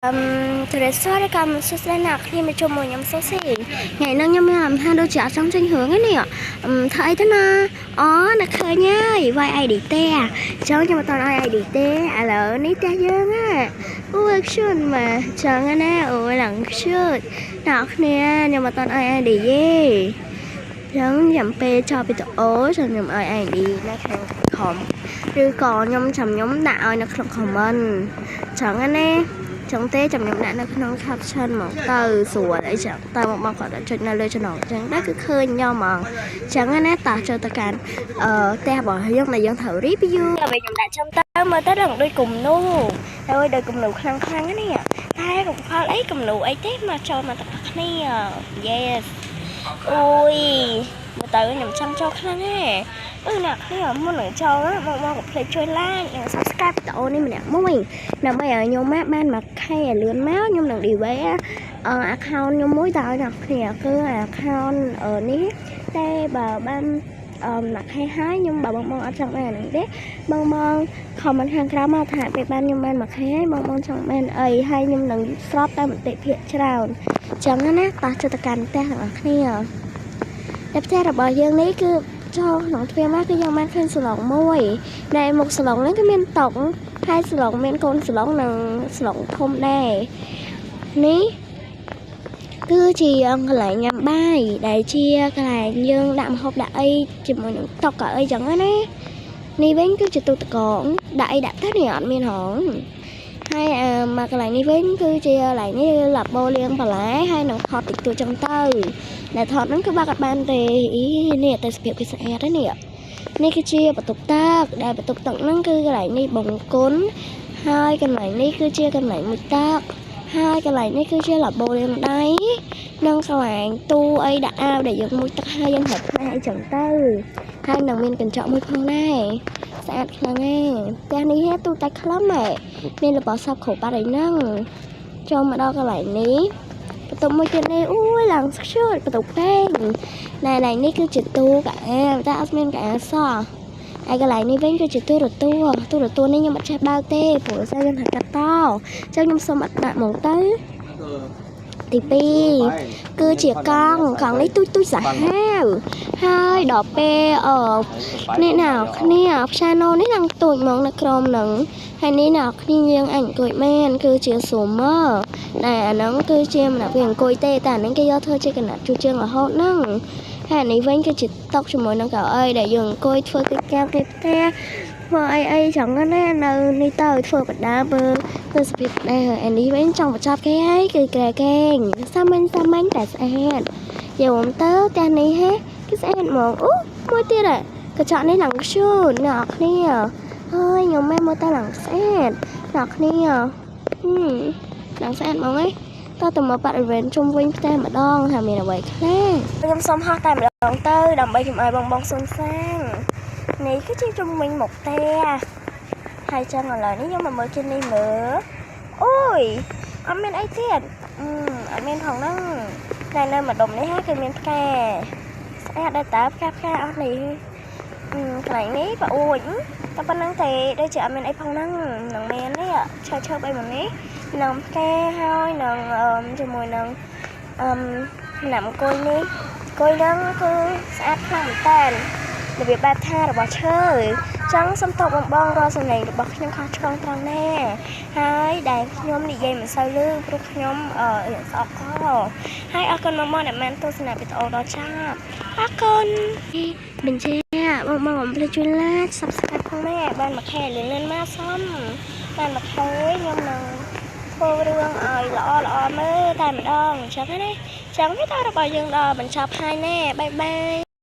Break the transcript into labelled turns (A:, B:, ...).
A: អឹមជម្រាបសួរឬក៏សួស្តីអ្នកគ្នាមកជុំមួយខ្ញុំសូស៊ីថ្ងៃនេះខ្ញុំមានអារម្មណ៍ថាដូចជាអត់ចង់ចេញរឿងទេនេះធ្វើអីទៅណាអូនឹកឃើញហើយវាយ ID ទេអញ្ចឹងខ្ញុំអត់តឲ្យ ID ទេឥឡូវនេះផ្ទះយើងហ่ะអូ action មកចឹងណាអូឡើង cute អ្នកគ្នាខ្ញុំអត់តឲ្យ ID ទេចឹងចាំពេលចប់វីដេអូចាំខ្ញុំឲ្យ ID នៅខាងខំឬក៏ខ្ញុំចាំខ្ញុំដាក់ឲ្យនៅក្នុង comment ចឹងណា ចឹងទេចាំខ្ញុំដាក់នៅក្នុង caption មកទៅស្រួលអីចឹងតើមកមកគាត់ចុចនៅលើចំណងចឹងដែរគឺឃើញខ្ញុំហ្មងចឹងណាតោះចូលទៅកាន់ផ្ទះរបស់យើងដែលយើងត្រូវ review អ្វីខ្ញុំដាក់ចំទៅមើលទៅដល់ដូចគំនូហើយដូចគំនូខ្លាំងខ្លាំងនេះតែកុំផលអីគំនូអីទេមកចូលមកទាំងអស់គ្នា Yes អូយមើលទៅខ្ញុំចង់ចូលខ្លាំងហ៎អឺអ្នកគ្នាមុននឹងចូលមកមកកុំភ្លេចជួយ like និង subscribe វីដេអូនេះម្នាក់មួយ ដើម្បីឲ្យខ្ញុំមកបានមួយ K ឲ្យលឿនមកខ្ញុំនឹង giveaway account ខ្ញុំមួយទៅឲ្យអ្នកគ្នាគឺ account នេះតែបើបានមួយ K ហើយខ្ញុំបើបងបងអត់ចង់បានហ្នឹងទេបងបង comment ខាងក្រោមមកថាពេលបានខ្ញុំបានមួយ K ហើយបងបងចង់បានអីហើយខ្ញុំនឹងស្របតាមមតិភាគច្រើនអញ្ចឹងណាតោះចូលទៅកាន់ផ្ទះទាំងអស់គ្នាតែផ្ទះរបស់យើងនេះគឺចូលក្នុងទ្វារមកគឺយើងបានឃើញសាឡុងមួយដែលមុខសាឡុងហ្នឹងគឺមានតុហើយស្លុងមានកូនស្លុងនិងស្លុងធំដែរនេះគឺជាកន្លែងញ៉ាំបាយដែលជាកន្លែងយើងដាក់ម្ហូបដាក់អីជាមួយនឹងតុកអីចឹងណានេះវិញគឺជាទូទឹកកកដាក់អីដាក់ទៅនេះអត់មានហងហើយមកកន្លែងនេះវិញគឺជាកន្លែងនេះឡាបូលាងបន្លែហើយនឹងថតតិចតួចចឹងទៅដែលថតហ្នឹងគឺបើកអត់បានទេអីនេះតែសភាពគេស្អាតហ្នឹងនេះនេះគឺជាបន្ទប់ទឹកដែលបន្ទប់ទឹកហ្នឹងគឺកន្លែងនេះបង្គន់ហើយកន្លែងនេះគឺជាកន្លែងមួយទឹកហើយកន្លែងនេះគឺជាឡាបូលាងដៃនិងកន្លែងទូអីដាក់អាវដែលយើងមុជទឹកហើយយើងរត់ផ្នែកអីចឹងទៅហើយនឹងមានកញ្ចក់មួយផងដែរស្អាតខ្លាំងឯងផ្ទះនេះហេទូតែខ្លឹមហ៎មានរបស់សពគ្រប់បាត់អីហ្នឹងចូលមកដល់កន្លែងនេះបន្ទប់មួយទៀតនេះអូយឡើងស្ជូតបន្ទប់ពេងណែកន្លែងនេះគឺជាទូកៅអៅតែអត់មានកៅអៅសោះហើយកន្លែងនេះវិញគឺជាទូរទស្សន៍ទូរទស្សន៍នេះខ្ញុំអត់ចេះបើកទេព្រោះស្អីខ្ញុំថាកាត់តអញ្ចឹងខ្ញុំសុំអត់ដាក់ហ្មងទៅទី2គឺជាកង់កង់នេះទូចទូចសាហាវហើយដល់ពេលនេះណាគ្នាផ្សាណូនេះឡើងទូចហ្មងនៅក្រុមហ្នឹងហើយនេះណាគ្នាយើងអាចអង្គុយមែនគឺជា summer តែអាហ្នឹងគឺជាមិនដល់វាអង្គុយទេតែអាហ្នឹងគេយកធ្វើជាកណាត់ជួជើងរហូតហ្នឹងហើយអានេះវិញគឺជាតុជាមួយនឹងកៅអីដែលយើងអង្គុយធ្វើកិច្ចការគេផ្ទះធ្វើអីអីចឹងណានៅនេះទៅធ្វើបដាមើលទៅសភាពដែរអានេះវិញចង់បញ្ចប់គេហើយគឺក្រែកេងសាមញ្ញសាមញ្ញតែស្អាតយកទៅផ្ទះនេះហេគឺស្អាតហ្មងអូមួយទៀតហ៎កញ្ចក់នេះឡើង cute អ្នកនរគ្នាហើយខ្ញុំមែនមើលទៅឡើងស្អាតអ្នកគ្នាហឹមឡើងស្អាតហ្មងឯងតើតើមកបរិវេណជុំវិញផ្ទះម្ដងថាមានអ្វីខ្លះខ្ញុំសុំហោះតែម្ដងទៅដើម្បីកុំឲ្យបងបងសុនសាងនេះគឺជាជុំវិញមុខផ្ទះហើយចឹងឥឡូវនេះខ្ញុំមកមើលជិះនេះមើលអូយអត់មានអីទៀតអត់មានផងហ្នឹងតែនៅម្ដុំនេះគឺមានផ្កាស្អាតដែរតើផ្កាផ្កាអស់នេះកន្លែងនេះប្អួចតែប៉ុណ្្នឹងទេដូចជាអត់មានអីផងហ្នឹងនឹងមាននេះឈើឈើបីមកនេះនឹងផ្កាហើយនឹងជាមួយនឹងអឺណាំអង្គុយនេះអង្គុយហ្នឹងគឺស្អាតខ្លាំងមែនតើរបៀបបែបថារបស់ឈើចង់សុំតបបងបងរាល់សំឡេងរបស់ខ្ញុំខុសឆ្គងត្រង់ណាហើយដែលខ្ញុំនិយាយមិនសូវលឺព្រោះខ្ញុំរៀនស្អកកហើយអរគុណបងបងដែលបានទស្សនាវីដេអូដល់ចប់អរគុណបញ្ជាបងបងកុំភ្លេចជួយ like subscribe ផងដែរបានមួយ K លឿនលឿនមកសុំបានមួយ K ខ្ញុំនឹងធ្វើរឿងឲ្យល្អល្អមើលតែម្ដងអញ្ចឹងណាអញ្ចឹងវីដេអូរបស់យើងដល់បញ្ចប់ហើយណែbye bye.